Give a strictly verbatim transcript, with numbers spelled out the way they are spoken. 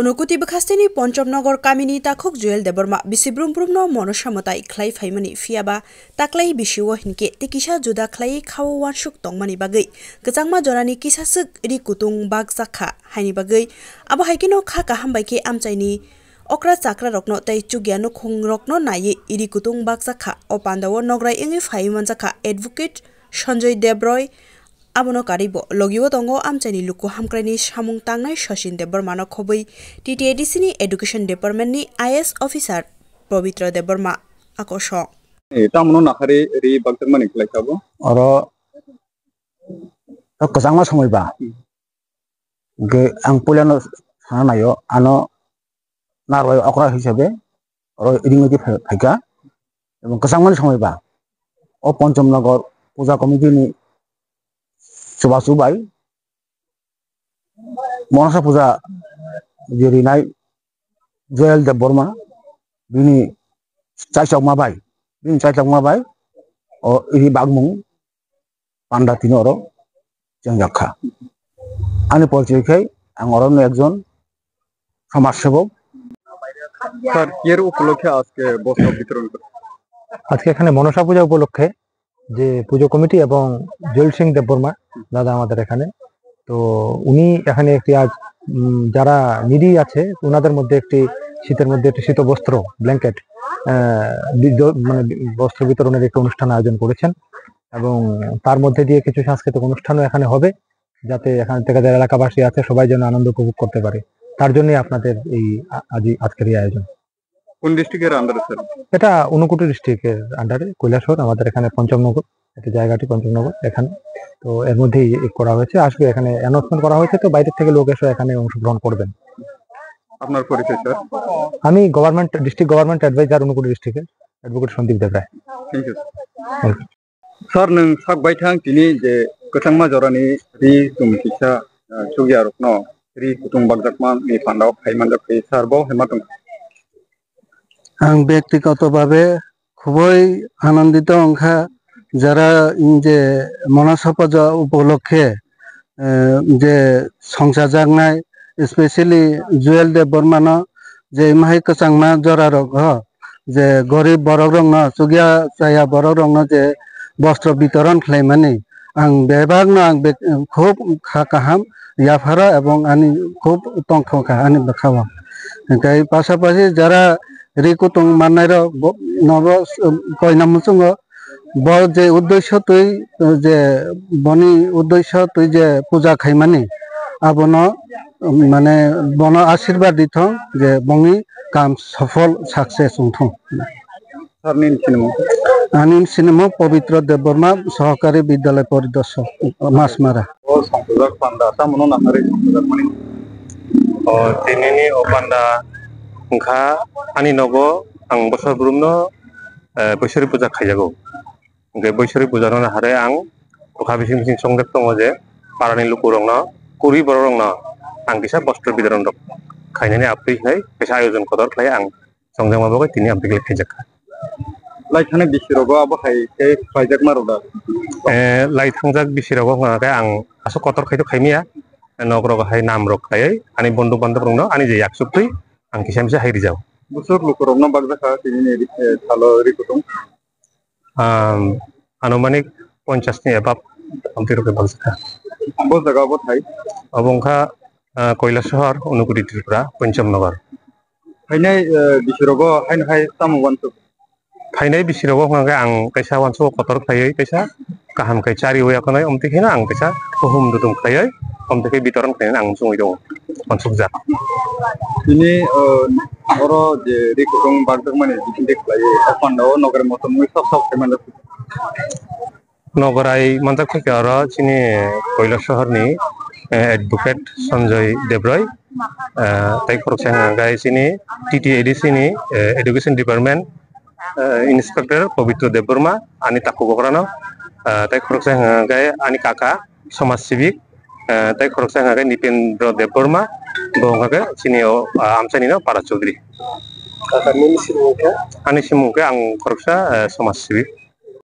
Unokoti bwkhasteni Ponchomnogor kamini takhuk Joel Debbarma bisi brum brumno monosa mwtai khlai phaimani, phiyaba taklai bisio hinkhe tei kisa juda khlaiwi khao uansuk tongmani bagwi kwchangma jorani kisaswk ri kutung bakjakha. Haini bagwi abo hai kheno kha kaham bai khe amchaini okra chakrarokno tei chukya nukhungrokno naiwi ri kutung bakjakha. O pandao nograi wngwi phaiwi manjakha Advocate Sanjoy Debroi. Abono karwibo logio tongo amchaini luku hamkraini samung tangnai Sachin Debbarmano khobwi T T A D C ni Education Department ni I A S officer Pabitra Debbarma akosong. Eh, tamono naharwi ri bakjakmani khlaikha bo? Oro to kwchangma somoi ba. Hmm. Hwnkhe ang puilano sana naio, ano narwai okra hisabe oro ring bai phaikha. Ebong kwchangmani somoi ba o Ponchomnogor puja committee ni chubachu bai Monasa puja je rinai Joel Debbarma, bini chaichokma bai, bini chaichokma bai o ri bakmung panda tini oro chengjak kha. Ani porichoy khai ang orono ekjon somaj sebok. Sir, কিয়ের উপলক্ষে আজকে বস্ত্র বিতরণ করা? আজকে এখানে মনসা পূজা উপলক্ষে যে পুজো কমিটি এবং জল সিং দেববর্মা দাদা আমাদের এখানে, তো উনি এখানে একটি আজ, উম, যারা নিডি আছে ওনাদের মধ্যে একটি শীতের মধ্যে একটি শীত বস্ত্র, ব্ল্যাঙ্কেট, আহ, বি-, দ-, মানে বি-, বস্ত্র বিতরণের একটি অনুষ্ঠান আয়োজন করেছেন এবং তার মধ্যে দিয়ে কিছু সাংস্কৃতিক অনুষ্ঠানও এখানে হবে, যাতে এখান থেকে যারা এলাকাবাসী আছে সবাই যেন আনন্দ উপভোগ করতে পারে। তার জন্যই আপনাদের এই আ-, আজই, আজকের এই আয়োজন। কোন ডিস্ট্রিক্টের আন্ডারে, স্যার? এটা ঊনকোটি ডিস্ট্রিক্টের আন্ডারে কৈলাসহর, আমাদের এখানে পঞ্চমনগর, একটা জায়গাটি পঞ্চমনগর এখানে। তো এর মধ্যেই ই করা হয়েছে, আসবে এখানে অ্যানাউন্সমেন্ট করা হয়েছে, তো বাইরে থেকে লোক এসে এখানে অংশগ্রহণ করবেন। আপনার পরিচয়, স্যার? আমি government, district government advisor Unakoti ডিস্ট্রিক্টের, advocate Sandip Debroy. Thank you. Welcome. Sir, nwng sak baithang tini je kwchangma jorani ri chum kisa, ah, chukyarokno ri kutung bakjakmani pandao phai manjak khe, sir, bo hai ma tong? Ang byaktigoto bhabe khubui anandito wngkha, jara je Monosaphaja upolokhe, eh, je songchajaknai, especially Joel Debbarmano je imahai kwchangma jorarok ho, je gorib borok rokno, chukya chaya borok rokno je bostro bitoron khlaimani, ang bebakno ang be-, khub kha kaham yapharo ebong ani khub tongthokha ani bwkhao. Hwnkhe pasapasi jara ri kutung mannai rok bo, nobo koina muchungo bo je uddesho twi, je boni uddesho twi je puja khaimani, abono mane bono ashirbad di thong je bongni kam sofol success wng thong. Sir, nini sinimung? Ani sinimung Pabitra Debbarma, Sohokari Bidyalaya Poridorsok, Masmara. O songkojak panda, tamono naharwi songkojak mani? O tinini o panda wngkha ani nogo ang bosor brumno, eh, Boisori puja khaijago. Hwnkhe Boisori puja no naharwi ang bwkha bising bising songjak tongo je parani lukurokno, kwrwi borok rokno ang kisa bostro bidoron rok khainani apri khlai kaisa ayojon kotor khlai ang songjakma bagwi tini ang bikle khaijak kha. Lai thani bisi rogo abo hai khe khlaijakma rok da? Eh, lai thangjak bisi rogo hwnkha khe ang aswk kotor khai to khaimiya, nok rogo hai nam rok khaiwi ani bondhu bandhab rokno ani je yak suktwi ang kisa misa hai rijao. Bwswk lukurokno bakjakha tini ni, eh, salo ri kutung? Um, anumanik ponchash ni above amtwi rok bakjakha. Bo jaga bo thai? Obo wngkha, ah, Koilasohor, Unakoti, Tripura, Ponchomnogor. Phainai, eh, bisi rogo haino hai tamo uansuk? Phainai bisi rogo hwnkha khe ang kaisa uansuk kotor khlaiwi kaisa kaham khe chariwi akonai, omtwi kheno ang kaisa kuhum dutum khlaiwi, omtwi khe bitoron khlainani ang chumui tongo, uansukjak. Tini, o, oro je ri kutung bakjakmani bisingtwi khlaiwi, o pandao nokrai motom wngwi sok sok khe manjak. Nokrai manjak khe oro chini Koilasohorni, eh, advocate Sanjoy Debroi, eh, tei khoroksa hwnkha khe chini T T A D C ni, eh, education department, eh, inspector Pabitra Debbarma, ani takhuk okrano, eh, tei khoroksa hwnkha khe ani kaka, somaj sibik, eh, tei khoroksa hwnkha khe Nipendra Debbarma, bo hwnkha khe chini o, ah, amchaini no para chowdhury. Kaka, nini simung khe? Ani simung khe ang khoroksa, eh, somaj sibik.